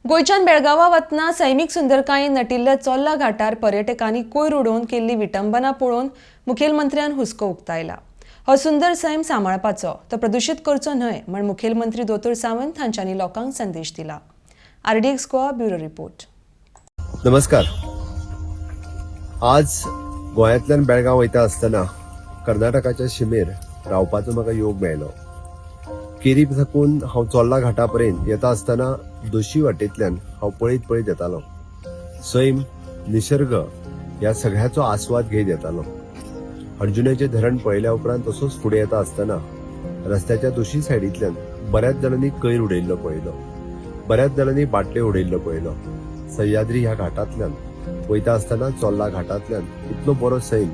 गोंयच्यान बेळगांवां वतना सैमीक सुंदरकायेन नटिल्ल्या चोर्ला घाटार पर्यटकांनी कोयर उडोवन केल्ली विटंबना पळोवन मुखेलमंत्र्यान हुस्को उक्तायला. हो सुंदर सैम सांबाळपाचो, तो प्रदुशीत करचो न्हय म्हण मुखेलमंत्री दोतोर सावंत हांच्यांनी लोकांक संदेश दिला. RDX Goa, bureau report. नमस्कार. आज गोंयांतल्यान बेळगांव वयता आसतना कर्नाटकाच्या शिमेर रावपाचो म्हाका योग मेळ्ळो. केरी साकून हांव चोर्ला घाटा पर्यंत येता आसतना दोशी वाटेंतल्यान हांव पळयत पळयत येतालो. सैम, निसर्ग ह्या सगळ्याचो आस्वाद घेत येतालो. हणजुण्याचें धरण पळयल्या उपरांत तसोच फुडें येता आसतना रस्त्याच्या दोशी सायडींतल्यान बऱ्याच जाणांनी कयर उडयल्लो पळयलो, बऱ्याच जाणांनी बाटल्यो उडयल्लो पळयलो. सह्याद्री ह्या घाटांतल्यान वयता आसतना चोर्ला घाटांतल्यान इतलो बरो सैम,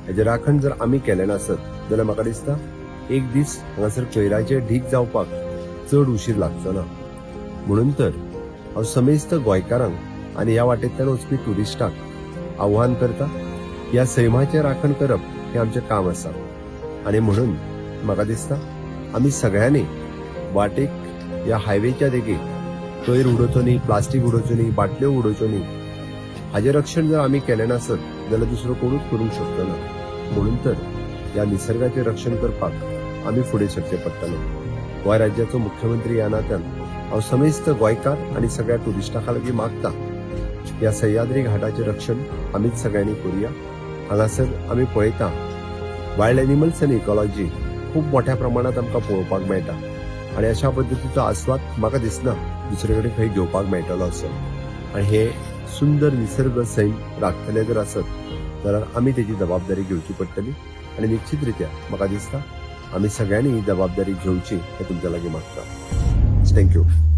हेजें राखण जर आमी केलें नासत जाल्यार म्हाका दिसता एक दीस हांगासर कोयराचे ढीग जावपाक चड उशीर लागचो ना. म्हणून तर हांव समेस्त गोंयकारांक आनी ह्या वाटेंतल्यान वचपी ट्युरिस्टांक आव्हान करता, ह्या सैमाचें राखण करप हें आमचें काम आसा आनी म्हणून म्हाका दिसता आमी सगळ्यांनी वाटेक, ह्या हायवेच्या देगेक कोयर उडोवचो न्ही, प्लास्टीक उडोवच्यो न्ही, बाटल्यो उडोवच्यो न्ही. हाजें रक्षण जर आमी केलें नासत जाल्यार दुसरो कोणूच करूंक शकचो ना. म्हणून तर ह्या निसर्गाचें रक्षण करपाक आमी फुडें सरचें पडटलें. गोंय राज्याचो मुख्यमंत्री ह्या नात्यान हांव समेस्त गोंयकार आनी सगळ्या ट्युरिस्टां लागीं मागता, ह्या सह्याद्री घाटाचें रक्षण आमीच सगळ्यांनी करुया. हांगासर आमी पळयता, वायल्ड एनिमल्स आनी इकॉलॉजी खूब मोठ्या प्रमाणात आमकां पळोवपाक मेळटा आनी अशा पद्दतीचो आस्वाद म्हाका दिसना दुसरे कडेन खंय घेवपाक मेळटलो असो. आनी हे सुंदर निसर्ग सैम राखतले जर आसत जाल्यार आमी तेजी जबाबदारी घेवची पडटली आनी निश्चित रित्या म्हाका दिसता आमी सगळ्यांनी ही जबाबदारी घेवची हें तुमच्या लागीं मागता. Thank you.